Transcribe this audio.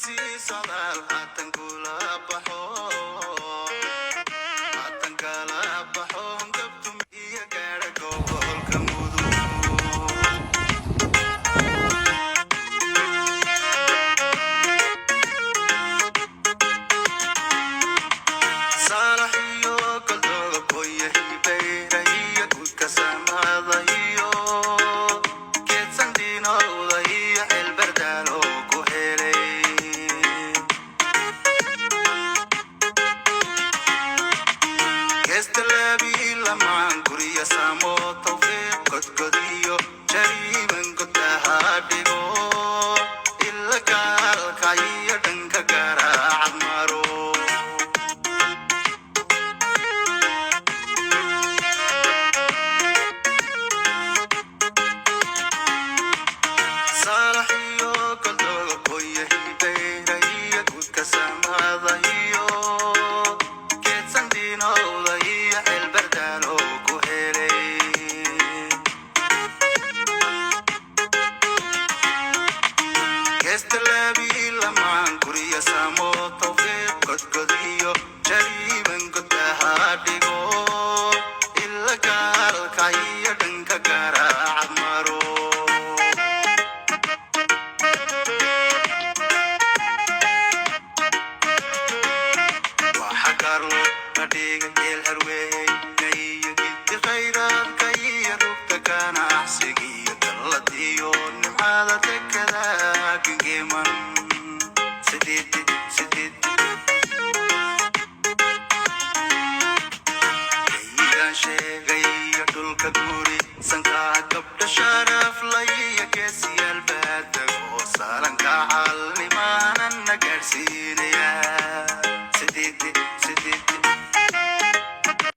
Sii socdaal haatan kula baxo, haatan kala baxo gabtumiyo gaadha gobolka Mudug. Saalax iyo Goldogob, hoya Hibayra iyo gudka samada iyo geedsandiinowda iyo Ceelbardaalo ku helay. Geesta Lebi lamaan gurya samo Tawfiiq godgodiyo jariiban godaha dhigo ila gaalka iyo dhanka garaacad maro. Saalax iyo Goldogob, hoya Hibayra iyo gudka samada iyo geedsandiinowda iyo Ceelbardaalo ku helay. Geesta Lebi lamaan gurya samo Tawfiiq godgodiyo jariiban godaha dhigo ila gaalka iyo dhanka garaacad maro. Waxa gaarlo kadhiga geel harweyna iyo gidi khayraadka iyo rugta ganacsiga iyo dallad iyo nimcada dekada gigeman sideed sideed. Kaygaan sheegay iyo dhulka guuri sankaa gabdha sharaf laya geesiyaal baadago saalanka calnimaanana gaadhsiiye.